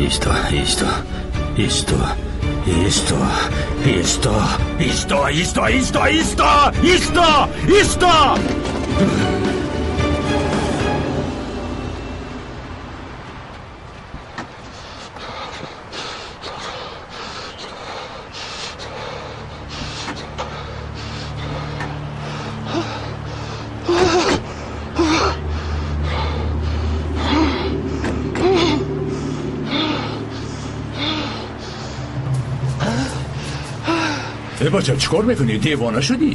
Исто, исто, исто, исто, исто, исто, исто, исто, исто, исто, исто! бача, чӣ кор мекунӣ? Девона шудӣ?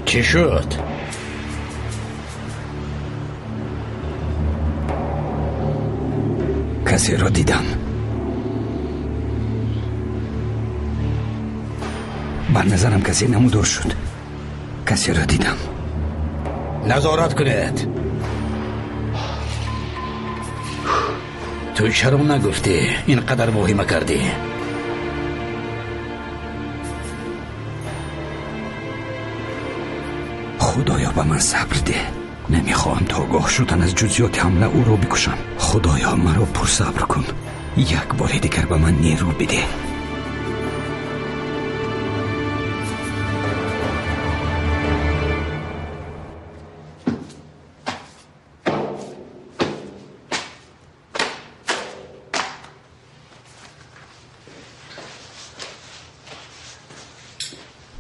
Чӣ шуд? Касеро дидам. Бар назарам касе намудор шуд. Касеро дидам. Назорат кунед. Ту чаро нагуфтӣ? Ин қадар воҳима кардӣ. Худоё, ба ман сабр деҳ. Намехоҳам то огоҳ шудан аз ҷузъиёти ҳамла ӯро бикушам. Худоё, маро пурсабр кун. Як бори дигар ба ман нерӯ бидеҳ.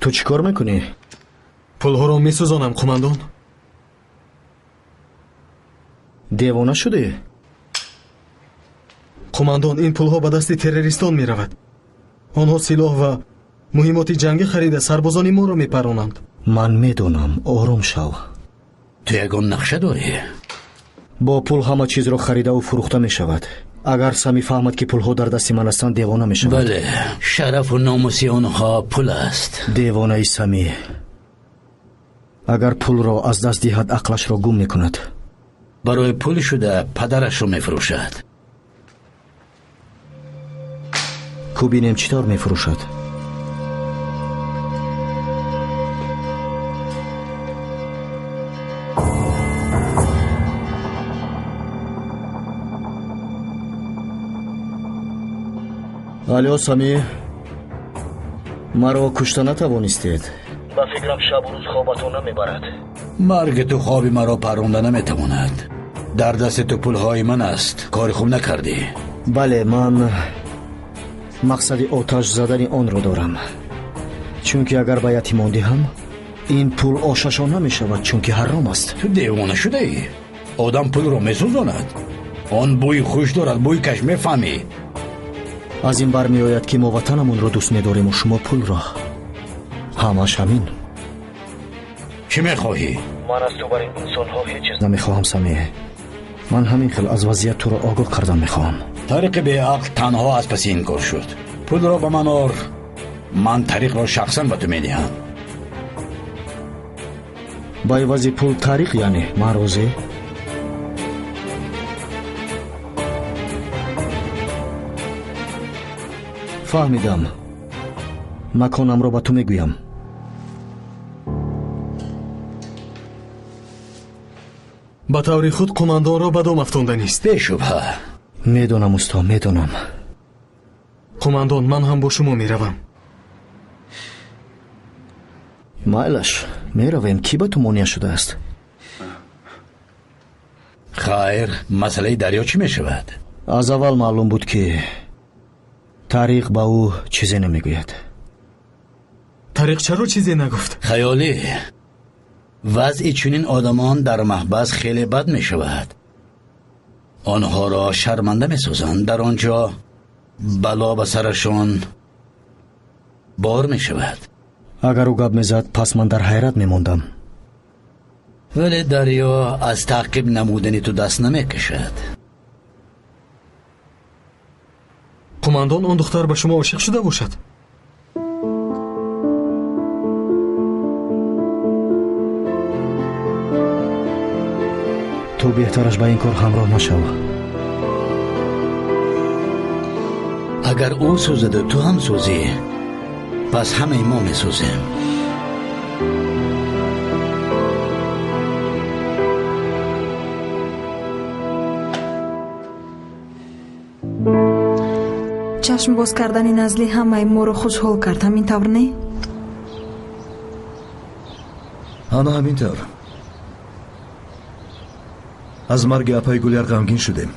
Ту чӣ кор мекунӣ? Пулҳоро месӯзонам, қумандон. Девона шудӣ? Қумандон, ин пулҳо ба дасти террористон меравад. Онҳо силоҳ ва муҳимоти ҷангӣ харида сарбозони моро мепаронанд. Ман медонам, ором шав. Ту ягон нақша дорӣ? Бо пул ҳама чизро харидаву фурӯхта мешавад. Агар Сами фаҳмад, ки пулҳо дар дасти ман ҳастанд, девона мешавад. Бале, шарафу номуси онҳо пул аст. Девонаи Сами. Агар пулро аз даст диҳад, ақлашро гум мекунад. Барои пул шуда падарашро мефурӯшад. Ку бинем чӣ тавр мефурӯшад. Алё, Сами, маро кушта натавонистед. Ба фикрам шабу рӯз хобатон намебарад. Марги ту хоби маро парронда наметавонад. Дар дасти ту пулҳои ман аст. Кори хуб накардӣ. Бале, ман мақсади оташ задани онро дорам. Чунки агар ба ятимон диҳам, ин пул ошашон намешавад, чунки ҳаром аст. Ту девона шудаӣ? Одам пулро месӯзонад. Он бӯи хуш дорад, бӯи каш, мефаҳмӣ. Аз ин бармеояд, ки мо ватанамонро дӯст медорему шумо пулро. Ҳамаш ҳамин. Чӣ мехоҳӣ? Ман аз ту бар ин инсонҳо ҳеҷ чиз намехоҳам, Сами. Ман ҳамин хел аз вазъият туро огоҳ кардан мехоҳам. Тариқи беақл танҳо аз паси ин кор шуд. Пулро ба ман ор, ман тариқро шахсан ба ту медиҳам. Ба ивази пул тариқ, яъне ман розӣ? Фаҳмидам. Маконамро ба ту мегӯям. Ба таври худ қумандонро ба дом афтонданист. Бешубҳа. Медонам, усто, медонам. Қумандон, ман ҳам бо шумо меравам. Майлаш, меравем. Кӣ ба ту монеа шудааст? Хайр, масъалаи дарё чӣ мешавад? Аз аввал маълум буд, ки Тариқ ба ӯ чизе намегӯяд. Тариқ чаро чизе нагуфт? Хаёлӣ. Вазъи чунин одамон дар маҳбас хеле бад мешавад. Онҳоро шарманда месозанд. Дар он ҷо бало ба сарашон бор мешавад. Агар ӯ гап мезад, пас ман дар ҳайрат мемондам. Вале дарё аз таъқиб намудани ту даст намекашад. Қумандон, он духтар ба шумо ошиқ шуда бошад? Ту беҳтараш ба ин кор ҳамроҳ нашав. Агар ӯ сӯзаду ту ҳам сӯзӣ, пас ҳамаи мо месӯзем. Чашм боз кардани Назлӣ ҳамаи моро хушҳол кард, ҳамин тавр не? Ана ҳамин тавр. Аз марги апаи Гуляр ғамгин шудем,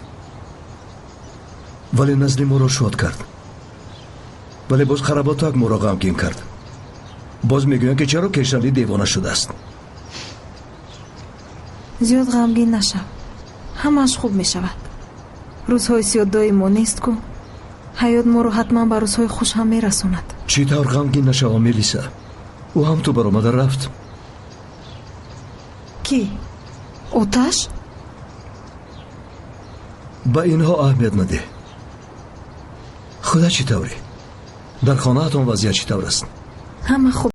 вале Назлӣ моро шод кард. Вале боз Хаработак моро ғамгин кард. Боз мегӯянд, ки чаро Кешалӣ девона шудааст. Зиёд ғамгин нашав, ҳамааш хуб мешавад. Рӯзҳои сиёҳ доимо нест ку. Ҳаёт моро ҳатман ба рӯзҳои хуш ҳам мерасонад. Чӣ тавр ғамгин нашавам, Мелиса? Ӯ ҳам ту баромада рафт. Кӣ? Оташ? Ба инҳо аҳамият надеҳ. Худа чӣ тавре? Дар хонаатон вазъият чӣ тавр аст? Ҳама хуб.